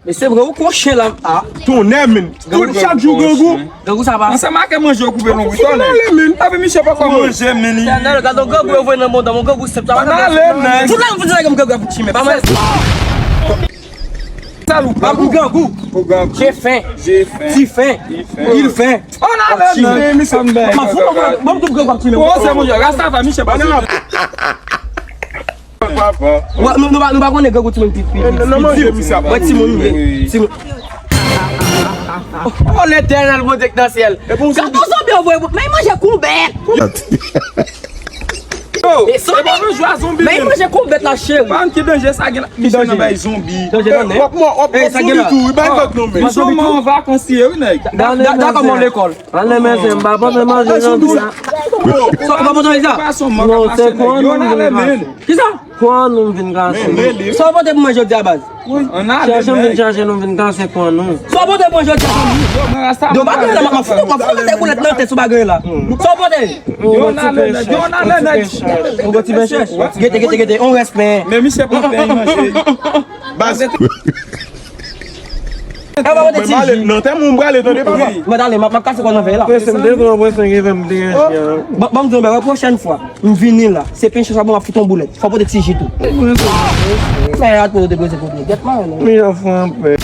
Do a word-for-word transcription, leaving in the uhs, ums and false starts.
E se vre, ou kon chen la. Ah. Tonnè, men. Tout chak jou grangou. Grangou sa pa. Ansanm ak manje yo koupe lonbrit, tonnè. Epi misye poko manje, men li. Tènèl, gade yon grangou yo voye nan bondan, yon grangou sèp sa. Ann ale, nèg. Tout la, m vin di nèg m grangou ap chimè. Pa mwen. Saloup. Grangou. Grangou. J'ai faim. J'ai faim. Ti fen. Ti fen. Il fen. Ann ale, nèg. M ap fout, m ap fout grangou ap chimè. Bon, se manje. Rasta va, misye pa. Wè, nou, nou pa, nou pa konnen grangou timoun pi, pi, pi, pi, pi. Wè, timoun, wi. Timoun. Oh, Letènèl, Bondye k nan syèl. Gade yon zonbi yo voye, men manje konbèt. E zonbi, men manje konbèt la, cheri. Pa ki danje sa gen la. Ki danje? Nan bay zonbi. Danje nan nen. W ap mò, w ap mò zonbi tou, wi, bay vag non, men. Misyon mò an vakans ye, wi, nèg. Da, da, da kòman lekòl? Anlè, mesye, m pa pote manje jodi a. Sa w pa pote manje? Non, se kwa nou vin kase. Kisa? Kwa nou vin kase. Sa w pote pou mwen jodi a, baz? Chache m vin chache nou vin kase kwa nou. Sa w pote pou mwen jodi a, zanmi? Yo, pa gen la, m ap fout, m ap fout tèt boulèt nan tèt sou bagay la. Sa w pote? Yon ti pen chèch. Yon ti pen chèch. Gete, gete, gete, on rès pen. Men misye pran pen manje. Baz. Mwen prale, non, tèlman mwen prale, tande, papa. Mwen ale, m ap, m ap kase kò nan vèy la. Prese m te pran, prese m ki fè m te gen chyen. Bon, bon, m di w, men, pwochèn fwa, m vini la, se pen chèch la, bon, m ap fout yon boulèt. Fò pote ti ji tou. Sa y ap pote prese pou mwen. Gèt mwen, non. Mi jan fwa anpè.